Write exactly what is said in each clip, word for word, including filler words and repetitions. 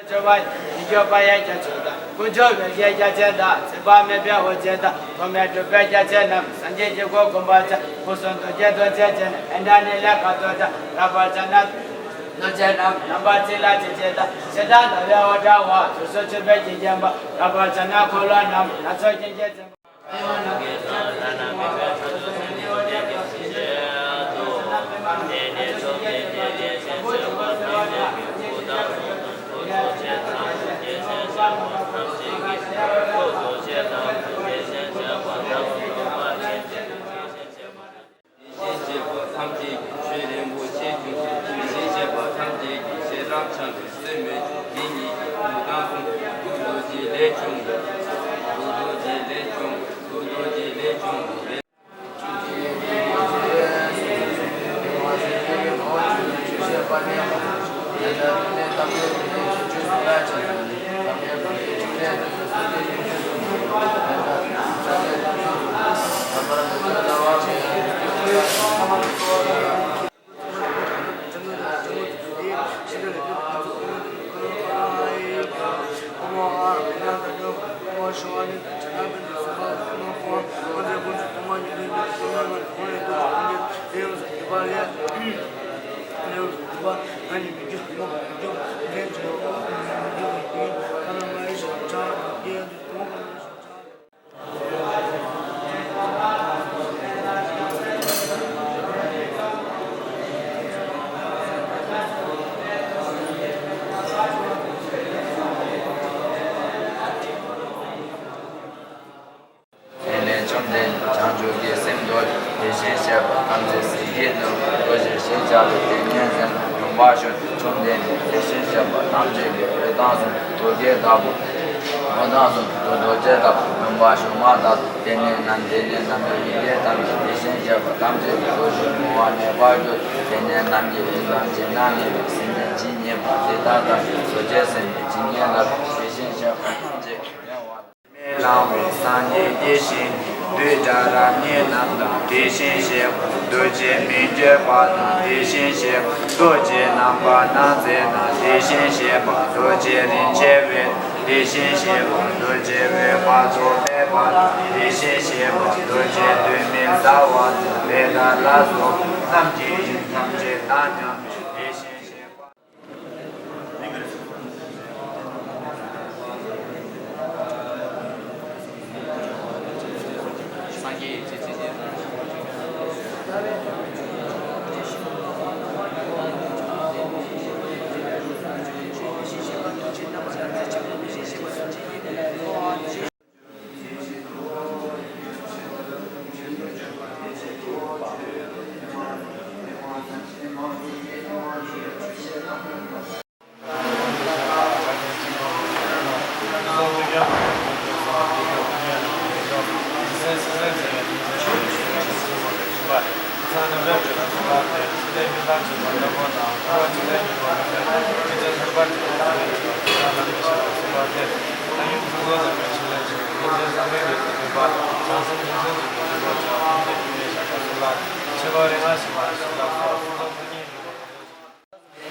སྤྱོད་པ་ཡིན། ཡིད་སྐྱོབ་པ་ཡི་རྒྱ་མཚོ་དང་། ཀུན་སྐྱོབ་འོད་ཀྱི་རྒྱལ་མཚན་དང་། ཟད་པ་མེད་པའི་འོད་ཅན་དང་། ཐོགས་མེད་གྲུབ་པའི་རྒྱལ་མཚན་རྣམས། སངས་རྒྱས་ཀྱི་གོ་འགོམ་པར་བྱ། སྐུ་གསུང་ཐུགས་ཀྱི་རྡོ་རྗེ་ཅན། ཨིནྡྲ་ནཱི་ལས་མཁའ་འགྲོ་དང་། རབ་འབར་བྱ་ན་རྡོ་རྗེ་རྣམས། རྣམ་པར་ཚིག་ལ་ཆེ་ཆེ་དང་། ཞེ་སྡང་དང་བའི་འོད་འདྲ་བ། དུས་སུ་ཆུད་པའི་གྱི་རྒྱན་པ། རབ་འབར་བྱ་ན་འཁོར་ལོ་རྣམས། སྣ་ཚོགས་སྐྱོན་གྱིས་མཚན་པ། བདེ་གཤེགས་བྱེད་པ་ཐམས་ཅད་ཀྱི་ཆོས་རིན་པོ་ཆེ་འབྱུང་ཞིང་། བདེ་གཤེགས་བྱེད་པ་ཐམས་ཅད་ཀྱི་ཤེས་རབ་འཆང་གི་སྲས་མོས་ཀྱང་དེ་ཉིད་ཀྱི་ཐུགས་དང་གསུངས། ཐུགས་རྡོ་རྗེ་ལས་བྱུང་བའི། ཐུགས་རྡོ་རྗེ་ལས་བྱུང་བའི། ཐུགས་རྡོ་རྗེ་ལས་བྱུང་བའི། དེ་ནས་བཅོམ་ལྡན་འདས་བྱང་ཆུབ་ཀྱི་སེམས་རྡོ་རྗེ་དེ་བཞིན་གཤེགས་པ་ཐམས་ཅད་ཟིལ་གྱིས་གནོན་པ་རྡོ་རྗེ་ཞེས་བྱ་བའི་ཏིང་ངེ་འཛིན་ལ་ཡོངས་པར་ཞུགས་ཏེ། བཅོམ་ལྡན་འདས་དེ་བཞིན་གཤེགས་པ་ཐམས་ཅད་ཀྱི་འོད་དང་གསུམ་དུ་རྡོ་རྗེའི་བདག་པོ། འོད་དང་གསུམ་དུ་རྡོ་རྗེའི་བདག་པོ་ཡོངས་པར་ཞུགས་མ་ཐག་ཏུ། དེ་ནས་ནམ་དེ་ནས་ནམ་ཡང་ཡི་གེ་ཐམས་ཅད་དེ་བཞིན་གཤེགས་པ་ཐམས་ཅད་ཀྱི་རྡོ་རྗེའི་ངོ་བོར་གནས་པར་གྱུར་ཏོ། དེ་ནས་ནམ་མཁའི་དབྱིངས་དང་བརྗིད་ནམ་མེད་པའི་སེམས་ཅན་ཇི་སྙེད་པ་དེ་དག་ཀྱང་རྡོ་རྗེ་སེམས་དཔའི་བྱིན་གྱིས་བརླབས་ཏེ་དེ་བཞིན་གཤེགས་པ་ཐམས་ཅད་ཀྱི་དབུས་ལ། མེ་ལང་བའི་སངས་རྒྱས་དེ་བཞིན་གཤེགས་པ་བདུད་དགྲ་རབ་གཉིས་རྣམས་དང་། དེ་བཞིན་གཤེགས་པ་རྡོ་རྗེ་མི་བསྐྱོད་པ་དང་། དེ་བཞིན་གཤེགས་པ་རྡོ་རྗེ་རྣམ་པར་སྣང་མཛད་དང་། དེ་བཞིན་གཤེགས་པ་རྡོ་རྗེ་རིན་ཆེན་འོད། དེ་བཞིན་གཤེགས་པ་རྡོ་རྗེ་འོད་དཔག་ཏུ་མེད་པ་དང་། དེ་བཞིན་གཤེགས་པ་རྡོ་རྗེ་ཐུགས་སྨན་ཟ་བ་དང་། དེ་དག་ལ་སོགས་པ་རྣམས་ཀྱི་དབྱིངས་ཐམས་ཅད་དང་མཉམ་པའི་དེ་བཞིན་གཤེགས་པ། སངས་རྒྱས་ཀྱི་ཚེ་ཚེ་རྗེས་དང་།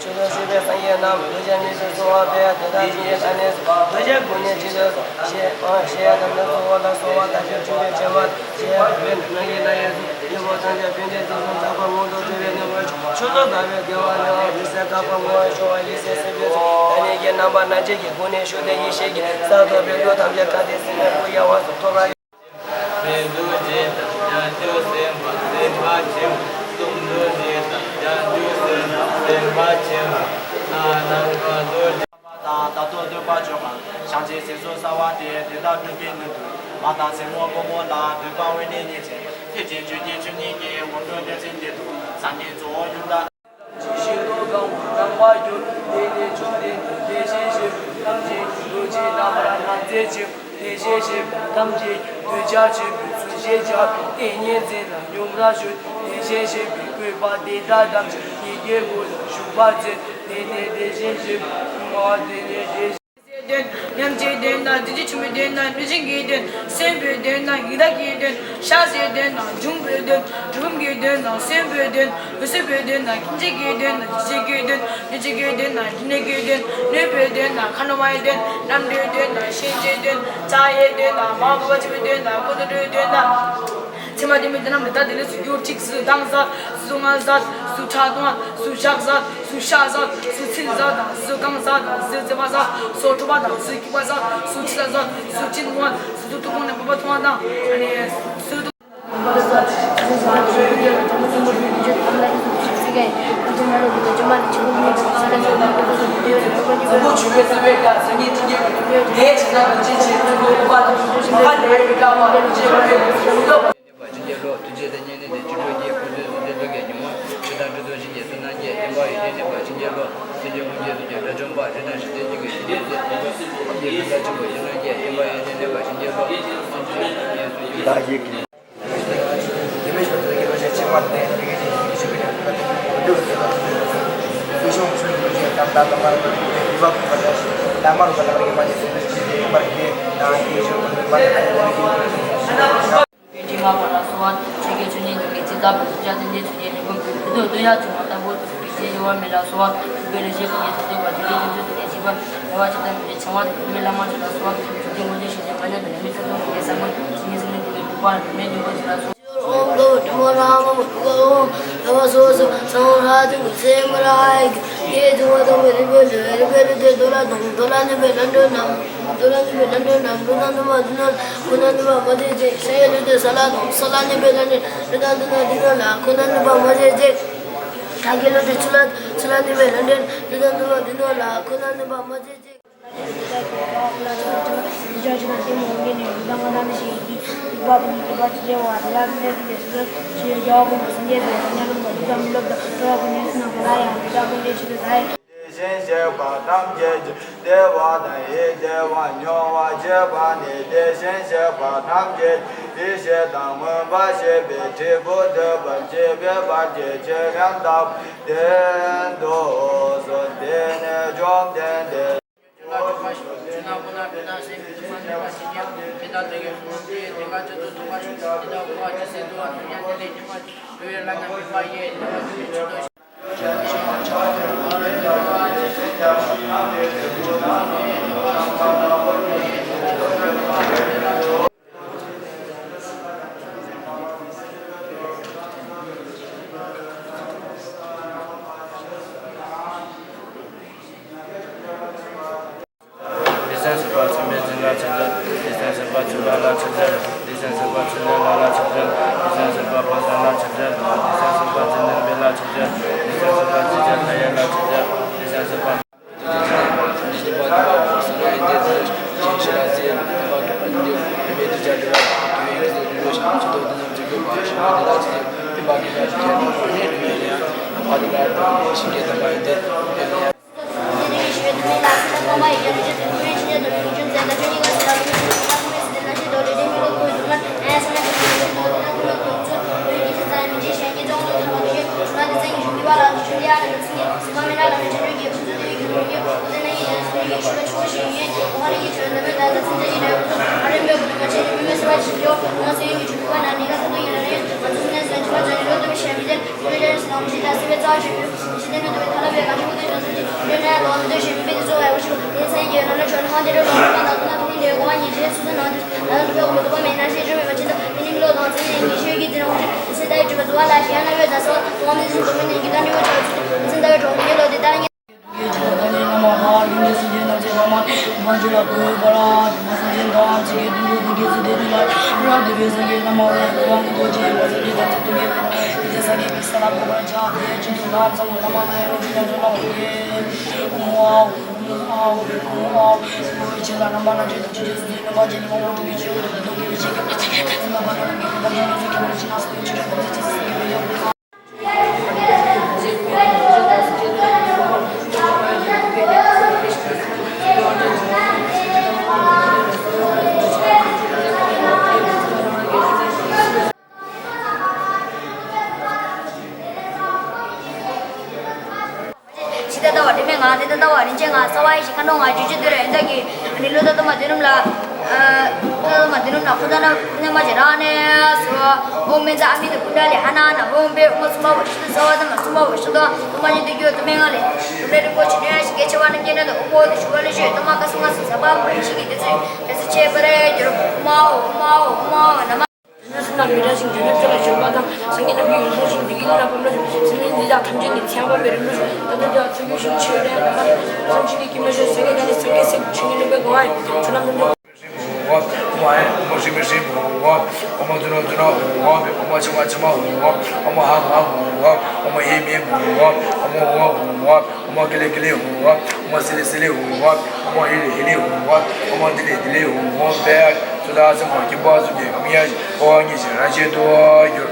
ཆོས་སྐོར་ཞུས་པའི་སངས་རྒྱས་རྣམས། རྡོ་རྗེ་དམིགས་སུ་སོང་བ་སྟེ། དེ་དག་ཀུན་གྱི་ས་གནས་སུ། རྡོ་རྗེ་དགུ་ནི་ཇི་སྙེད་སོགས། ཞེས་ཞེས་དམ་ལ་གསོལ་བ་ལ་སོགས་པ་དག་གིས་འཁྲུངས་པའི་ཕྱག་རྒྱ་ཆེ་བ་ནང་གི་ནང་ཡོངས་སུ་ཡོད་པ་ཐམས་ཅད་ཕན་བདེའི་རྩིས་སུ་འཇགས་པར་མངོན་དུ་བྱས་པའི་ནུས་པ་མཆོག་ཏུ་དགའ་བའི་དགེ་བ་ལས་འོངས་པའི་ཟས་དགའ་བ་བསྔོ་བ་ཤོར་བ་ཡི་སེམས་སེམས་ཅན་ཚོགས་ལ་ནི་རྣམ་པར་སྣང་མཛད་ཀྱི་སྒོ་ནས་ཞུགས་ཏེ་ཡེ་ཤེས་ཀྱི་ས་ཐོབ་པའི་རྒྱུ་ཐམས་ཅད་གལ་ཏེ་སེམས་ཅན་སྐུ་གཡེང་བ་སོགས་ཐོབ་པར། པའི་རྡོ་རྗེ་དང་བྱང་ཆུབ་སེམས་དཔའ་སེམས་དཔའ་ཆེན་པོ། གསུང་རྡོ་རྗེ་དང་བྱང་ཆུབ་སེམས་དཔའ་སེམས་དཔའ་ཆེན་པོ། ལྷ་ནམ་མཁའ་རྡོ་རྗེ། དང་ད་ལྟོ་འདོད་པ་ཆོག་གམ། བྱང་ཆུབ་སེམས་སུ་གསལ་བ་དེ། དེ་དག་སྒྲུབ་པའི་སྣོད་དུ། མ་དང་སེར་མོ་སྒོ་མོ་ལ། འདོད་པ་དབེན་ནས་ཉིད་ཅེས། ཐེག་ཆེན་ཆོས་ཀྱི་ཆོས་ཉིད་ཀྱི། དབང་པོ་བདེ་ཆེན་བདེ་སྟོང་སངས་རྒྱས་གཙོ་བོ་ཡུམ་དང་། ཞིང་རྡོ་གང་བོ་རྣམ་པར་གྱུར། དེ་ནས་བཅོམ་ལྡན་འདས་དེ་བཞིན་གཤེགས་པ་ཐམས་ཅད་ཀྱི་རྡོ་རྗེ་རྣམ་པར་སྣང་མཛད་ཅིང་། དེ་བཞིན་གཤེགས་པ་ཐམས་ཅད་ཀྱི་འདོད་ཆགས་ཆེན་པོའི་ཚུལ་ཞེས་བྱ་བའི་ཏིང་ངེ་འཛིན་ལ་སྙོམས་པར་ཞུགས་ཏེ། དེ་བཞིན་གཤེགས་པའི་བཀོད་པ་དེ་དག་ཐམས་ཅད་ཡིད་ཀྱི་སྒོ་ནས་ཞུགས་པར་མཛད། དེ་ནས་དེ་བཞིན་གཤེགས་པ་དེ་ནས་དེ་བཞིན། དོན། ཉམས་ཀྱི་དོན་དང་། བདེ་སྐྱིད་ཆེན་པོའི་དོན་དང་། གནོད་སྦྱིན་གྱི་དོན། གསོན་པོའི་དོན་དང་། ཡི་དྭགས་ཀྱི་དོན། ཤ་ཟའི་དོན་དང་། འབྱུང་པོའི་དོན། གྲུལ་བུམ་གྱི་དོན་དང་། གསོན་པོའི་དོན། འོད་གསལ་པོའི་དོན་དང་། སྐྱེ་མཆེད་ཀྱི་དོན་དང་། འཇིག་རྟེན་གྱི་དོན། གནོད་བྱེད་ཀྱི་དོན་དང་། སྒྲིབ་གནས་ཀྱི་དོན། གནོད་པའི་དོན་དང་། ཁ་ན་བའི་དོན། རྣམ་གྲོལ་དོན་དང་། གཤིན་རྗེའི་དོན། བྱ་ཡི་དོན་དང་། མ་བུ་བ་ཆེན་པོའི་དོན་དང་། ཀུན་ཏུ་སྤྲུལ་དོན་དང་། མཚན་མ་དེ་མིན་དེ་རྣམས་ལ་ད་དེ་ལས་སུ་གྱུར་ཅིག། སུ་དང་ཟ། སུ་ང་ཟ། སུ་ཁྲག་འཐུང་། སུ་ཞག་ཟ། སུ་ཤ་ཟ། སུ་ཚིལ་ཟ་དང་། སུ་རྐང་ཟ་དང་། སུ་ཙེ་མ་ཟ། སོ་ཁྲུ་བ་དང་། སུ་སྐྱུག་པ་ཟ། སུ་ཁྲི་ལ་ཟ། སུ་ཅི་འཐུང་། སུ་ཐུག་ཐུག་ནས་བབ་པ་འཐུང་བ་དང་། ཨ་ནི་སུ་ཐུག་གནས་པ་བྱིན་གྱིས་རློབས། ཐུགས་རྗེ་དང་བསྙེན་གནས་དང་བཅུ་དྲུག་བགྱིས། ཀུན་ཏུ་བཟང་དོན་ཐོབ་པའི་གི་ཡོན་ཏན། ཇི་ལྟར་འགྲོ་དོན་བཞིན་གྱི་བསོད་ནམས་བསྐྱེད། བསྟན་པ་ཡོན་ཏན་གནས་པ་བྱིན་གྱིས་རློབས། སེམས་ཅན་ཀུན་གྱི་གཟུགས་ཅན་དགྲ་བཅོམ་པ། རིགས་དང་ཞི་བདེ་གཅིག་གི་ཞི་བདེའི་སྲས། ཀུན་གྱི་ཕན་བདག་ཆེན་པོ་ཡོན་ཏན་བསྐྱེད། བསྟན་པ་ཡོན་ཏན་གནས་པ་བྱིན་གྱིས་རློབས། སེམས་ཅན་ཀུན་གྱི་གཟུགས་ཅན། བདག་གི་དེ་མིན་ཞོར་དུ་དགེ་བ་བྱེད་ཅེས་པ་ནི་དེ་གའི་ཆོས་ཀྱི་ཉམས་ལེན་ཀུན་སློང་ཆུང་ངུ་ཆེ་ཏམ་ཏམ་ལ་མར་གྱི་བ་ཀུན་པ་ལ་མར་གྱི་བ་ལ་མར་གྱི་མ་ནི་སེམས་ཀྱི་དེ་ཡིན་པར་གྱི་ན་ཡིན་ཞོར་དུ་མ་ནི་ཆོས་ཀྱི་ལྔ་པ་ལ་གསོལ་བ། ཆོས་ཀྱི་ཆོས་ཉིད་ཀྱི་ཚིག་དང་། ཕྱག་རྒྱ་ཆེན་པོའི་ཆོས་ཀྱི་ལས་ཀུན། བདུད་འདུལ་ཡ་ཆུང་བ་ལྟ་བུ། ཐུགས་རྗེ་ཆེ་བ་མེད་ལ་གསོལ་བ། ཐུབ་པའི་ལས་བྱེད་ཀུན་གྱི་ཐུགས་རྗེ་བ། འཇུག་པའི་ཕན་ཚུན་ཐུགས་རྗེ་ཆེ་བ། རེ་བ་ཇི་ལྟར་མི་འགྲུབ་པའི་ཕྱག་མ་ཐུབ། ཐུབ་པའི་བླ་མ་ཆོས་ལ་གསོལ་བ། ཆོས་ཀྱི་དངོས་རྫས་ཤེས་བྱ་མ་ཉམས་པའི་ཉམས་མེད་ཚུལ་ཁྲིམས་ཀྱི་ས་བོན། ཇི་སྙེད་སེམས་ནི་འདུལ་བའི་འདུལ་བ། མེད་འདུལ་བ་ཆོས་ལ་གསོལ། ཨོཾ་ཀོ་ཏི་མ་ར་མ་མ་ཀ་ཨོཾ། ཨ་བ་སོ་སོ་སང་ར་ཏི་མ་སེ་མ་ར་ཨའི་ཀི་ཡེ་ཏི་མ་ཏོ་མ་རི་པེ་ལེ་རི་པེ་ལེ་ཏེ་དོ་ལ་དང་དོ་ལ་ནི་པེ་ལ་འདོད་ནམ། དོ་ལ་ནི་པེ་ལ་འདོད་ནམ། དོ་ལ་ནི་མ་དི་ནོ་ཁོ་ན་ནི་པ་མ་ཏེ་ཅེ་ཤ་ཡེ་ལེ་ཏེ་ས་ལ་དང་ས་ལ་ནི་པེ་ལ་ནི་རི་ད་དི་ནོ་དི་ནོ་ལ་ཁོ་ན་ནི་པ་མ་ཏེ་ཅེ། ཁ་གེ་ལོ་ཏེ་ཆུ་ལ་ཆུ་ལ་ནི་པེ་ལ་འདོད་རི་ད་དི་ནོ་དི་ནོ་ལ་ཁོ་ན་ནི་པ་མ་ཏེ་ཅེ། དེ་བཞིན་གཤེགས་པ་ཐམས་ཅད་ཀྱི་བདེ་བ་དང་ཡིད་བདེ་བ་མྱོང་བར་བྱེད་པ་ནི། དེ་བཞིན་གཤེགས་པ་ཐམས་ཅད་ཀྱི་ཡེ་ཤེས་དང་མུན་པ་ཞི་བའི་འབྲས་བུ་ཐོབ་པར་བྱེད་པའི་བར་གྱི་ཆོས་ཉམས་ལྟ་བུ་དེ་འདུག་གསུངས། དེ་ནས་བཅོམ་ལྡན་འདས། ལེགས་བཤད་སྲིད་པ་མཚན་པས་འཛིན་ལ་ཕྱག་འཚལ། ལེགས་བཤད་སྲིད་པ་ཚུལ་ལ་ལ་ཕྱག་འཚལ། ལེགས་བཤད་སྲིད་པ་ཚུལ་ལ་ལ་ལ་ཕྱག་འཚལ། ལེགས་བཤད་སྲིད་པ་ཕ་བཟང་ལ་ཕྱག་འཚལ། ལེགས་བཤད་སྲིད་པ་ཙན་དན་སྦས་ལ་ཕྱག་འཚལ། ལེགས་བཤད་སྲིད་པ་ཚིག་བརྒྱ་ཐ་ཡ་ལ་ཕྱག་འཚལ། ལེགས་བཤད་སྲིད་པ། ཕྱི་ལྟ་ལྟ་བ་དྲི་མེད་ངང་ལ་དེ་ལྟར། རྩ་བ་རིན་ཆེན་ང་རྩ་བ་ཡེ་ཤེས་མཁའ་འགྲོ་ང་རྒྱུད་སྤྱི་དོན་རེ་འདའ་གི་ཨ་ནི་བློ་ཐག་གཏོར་མ་བདུན་ལ། བློ་ཐག་གཏོར་མ་བདུན་ལ་ཁོ་ད་ན་ཁོ་ན་མ་ཅི་ར་ནས་སོ། ཨོ་མེ་ཛ་ཨ་མི་དུ་ཀུན་ཌ་ལི་ཧ་ན་ན་ཨོ་བེ་ཨོ་མ་སུམ་པ་བ་ཤི་དུ་ས་བ་ཙམ་ལ་སུམ་པ་བ་ཤི་དུ་ཨོ་མ་ཉི་དུ་རྒྱུ་དུ་མེ་ང་ལས་དུ་མེ་རི་ཀོ་ཆི་ནུ་ཡ་ཤི་གེ་ཆེ་བ་ན་ཀེ་ན་དུ་ཨོ་བོ་དུ་ཤུ་བ་ལི་ཤུ་དུ་མ་ཀ་སུ་ང་སུ་ས་བ་མ་ཤི་གི་དེ་ཚུ་དེ་ཚུ་ཆེ་པ་རེ་རྒྱུ་རུ་ཨོ་མ་ཨོ་ཨོ་མ་ཨོ་ཨོ་མ་ཨོ་ན་མ། དེ་ནས་བསོད་ནམས་མི་འབྲལ་ཞིང་འབྱོར་པའི་ཚུལ་ལ་སྤྱོད་པ་དང་། སངས་རྒྱས་རྣམས་ཀྱི་ཡོན་ཏན་ཞིང་བདེ་སྐྱིད་ལ་ཕན་པ་ཞིང་། སེམས་ཅན་འདི་དག་ཐམས་ཅད་ནི་ཚེ་ཡང་དཔལ་བའི་རིན་པོ་ཆེ། ད་ལྟ་འདི་ལ་ཐུགས་རྗེ་ཞིང་ཆེ་བའི་དགའ་བ་སེམས་ཅན་གྱི་སྐྱེ་མེད་ཆོས་སངས་རྒྱས་བསྟན་པའི་སངས་རྒྱས་སྲས་ཆོས་ཉིད་ལུང་པའི་དགོངས་པ་ཡིན། བསོད་ནམས་ཐམས་ཅད། ཨོ་མ་ཧེ། ཨོ་མ་ཧྲི་མི་ཧྲི་ཧོ། ཨོ་མ་ཙུ་ན་ཙུ་ན་ཧོ། ཨོ་མ་ཆ་མ་ཆ་མ་ཧོ། ཨོ་མ་ཧ་མ་ཧོ། ཨོ་མ་ཧེ་མེ་ཧོ། ཨོ་མ་ཧོ་ཧོ། ཨོ་མ་ཀི་ལེ་ཀི་ལེ་ཧོ། ཨོ་མ་སི་ལེ་སི་ལེ་ཧོ། ཨོ་མ་ཧི་ལེ་ཧི་ལེ་ཧོ། ཨོ་མ་དི་ལེ་དི་ལེ་ཧོ། བེ་ཙུ་ད་ཙུ་མ་ཀི་པ་ཙུ་ཀི་གམ་ཡ་ཨོ་ཉི་ཤི་ར་ཅེ་དོ་ཡོ།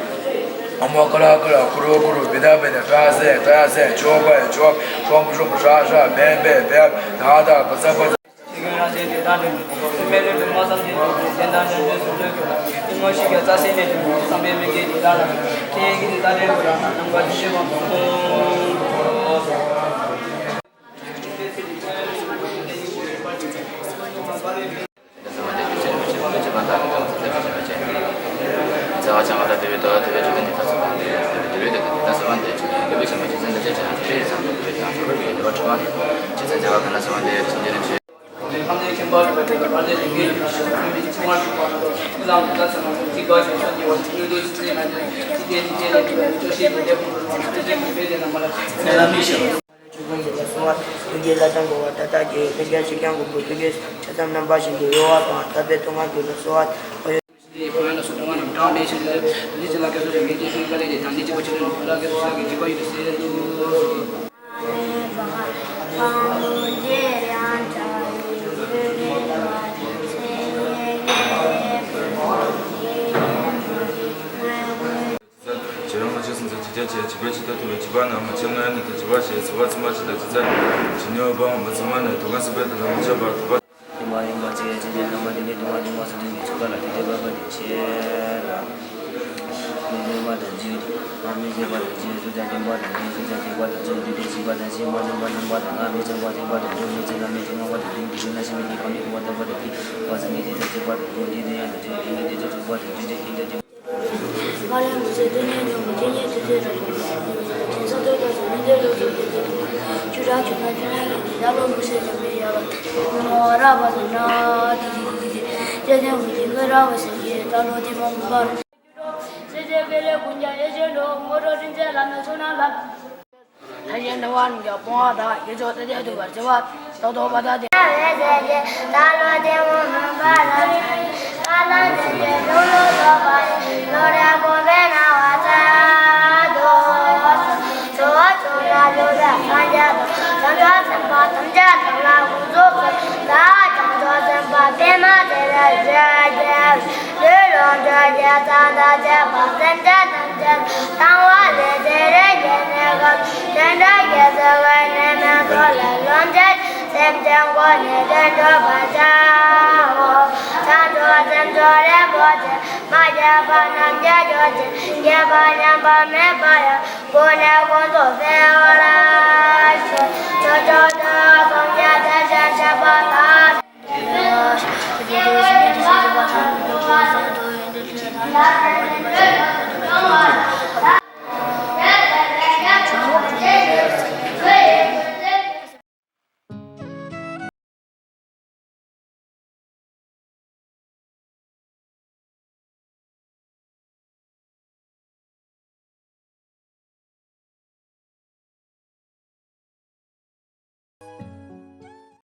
ཨོ་མ་ཀ་ར་ཀ་ར་ཀུ་རུ་ཀུ་རུ་བེ་ད་བེ་ད་ཏྲ་སེ་ཏྲ་སེ་ཅོ་པ་ཡ་ཅོ། ཧྲོམ་ཧྲོམ་ཧྲ་ཧྲ་བེ་བེ་བེ་ད་ད་པ་ས་པ་ས། ཆོས་སྐུ་ཡི་ལ་སོགས་པ་ཀུན་གྱི་བླ་དང་འགོ་བ་ད་ལྟ་ཀྱི་ཀུན་ཀྱང་ཆིག་རྐྱང་དགུ་པོ་ཐུགས་ཀྱི་ཆ་ཚང་རྣམ་པ་བཞིན་དུ་གཡོ་བ་དང་དག་པའི་ཐོག་མར་གྱུར་ནས་གསོལ་བ་འདེབས། ཁྱེད་རང་ལ་ཆོས་སུ་འཛིན་ཅི་བྱ་ཆེ། བྱིས་པའི་ཆེད་དུ་ཐུབ་པའི་བྱིས་པ་རྣམས། ཁྱེད་ང་ནི་དུ་བྱིས་པ་ཆེ། བྱིས་པ་ཚུལ་མ་ཆེ་དུ་ཅི་ཚ། བྱིས་ནི་འོད་དཔག་མི་ཚང་མ་ནི་དུ་གང་སྲིད་པའི་དུ་ལ་མི་འཆབ་པར་ཐུབ་པ། ཉི་མ་ཡིན་པ་ཅི་ཡང་ཅི་ཡང་རྣམ་པ་འདི་ནི་དུ་མ་དུ་མ་སུ་དུ་ཉི་ཚུགས་པ་ལ་དེ་དེ་བབ་པ་དེ་ཆེ་ལ། མི་འདོད་པ་དང་བརྗེད། ང་མི་བརྗེད་པ་དང་བརྗེད། ཤུགས་ཀྱང་བརྟན་པ་དང་བརྟན། ཤུགས་ཀྱང་ཐེག་པ་དང་ཐེག། འདུས་བྱས་ཞིག་པ་དང་ཞིག་མ་བྱུང་བ་རྣམ་པ་དང་། ང་མི་བྱང་བ་ཐེག་པ་དང་འདུས། མི་བྱེད་ལ་མི་བྱེད་ངང་པ་དང་བསྟུན། དེ་བཞིན་ལ་ཞིག་མི་དགེ་བ་མི་དགེ་བ་དག་པ་དང་བསྟུན། བ་སངས་རྒྱས་དེ་དག་ཐེག་པ་དང་འདུས། འདི་དེ་ཡང་དང་བསྟུན། དེ་ཉིད་དེ་དག་ཚུགས་པ་དང་བསྟུན། དེ་ཉིད་དེ་དག་ཚུགས་པ་དང་བསྟུན། དེ་ཉིད་དེ་དག་ཚུགས་པ་དང་བསྟུན། མ་ལུས་མུན་སེལ་སྡུག་བསྔལ་འཇོམས་པ། ཇི་སྙེད་དུས་སུ་རེག་པའི་དྲན་རྟེན་ཐོབ་ཐང་ཟེར། དེང་སང་ཐོས་གྲོལ་ཟེར་མི་འདོད་བློ་གྲོལ་གྱི་ཚུལ་གྱིས། ཆོས་རབ་ཆོས་ལ་ཐུགས་ཉིད་ཡེ་ནས། ཡར་ལོངས་མུན་སེལ་འཇོམས་པའི་ཡལ་ག་ཐོབ། ནོར་རབ་པ་དང་ནོར་དེ་ཡི་དེ་ཡི་ཅེས་དོན་གྱི་ཡིད་ཀྱི་ར་བ་ཟེར་གྱི་ད་ལོ་དེ་མ་མུན་པར། སེམས་ཅན་ཀུན་ལས་ཀུན་ཀྱང་ཡེ་ཤེས་སྒྲོལ། དངོས་གྲུབ་སྤྲིན་བཅས་ལམ་ནས་ཚུགས་རྣམས་ལ། ལྷ་ཡི་འགྲོ་བ་རྣམས་ཀྱི་སྤོང་བ་དང་། ཡིད་མཆོག་ཏུ་སྐྱེས་ཐུབ་པར་བྱེད་པ། རྟོག་ལྡན་པ་དག་སྟེ། ད་ལོ་དེ་མ་མུན་པར། ལྷ་དང་ལྷ་ལ་བརྟེན་པའི་ལྷུན་ལྷུན་ཚོགས་པ་ཡི། ལོ་རབ་གོང་འཕེལ་སྣང་བ་མཐའ་དུ་སོང་། ཆོས་ཕྱོགས་ན་ལུས་པའི་སངས་རྒྱས་དང་། བྱང་ཆུབ་སེམས་དཔའ་ཐམས་ཅད་དང་ལ་དགོངས་རྫོགས་སོ། ད་བྱང་ཆུབ་སེམས་དཔའ་པདྨ་སེ་ར་ཞལ་རྒྱལ་བའི། ལུས་ལོངས་སྤྱོད་ཀྱི་ས་དང་བཅས་པ་སེམས་ཅན་ཐམས་ཅད་དང་བ་ལས་ཚེ་རིང་གི་གནས་སྐབས་བདེ་འགྲོ་རྒྱལ་སྲས་ཀྱི་གནས་མལ་སོགས་ལས་ལོངས་སྤྱོད་ཅིང་སེམས་ཅན་ཀུན་ནས་བདེ་འགྲོར་བར་བྱའོ། བྱང་ཆུབ་སེམས་མཆོག་རིན་པོ་ཆེ། མ་སྐྱེས་པ་རྣམས་སྐྱེ་གྱུར་ཅིག་སྐྱེས་པ་ཉམས་པ་མེད་པ་ཡང་། ཀུན་ནས་ཀུན་ཏུ་སྤེལ་བར་ཤོག་ཆོས་མཆོག་ཏུ་སངས་རྒྱས་དེ་བཞིན་གཤེགས་པ་དང་།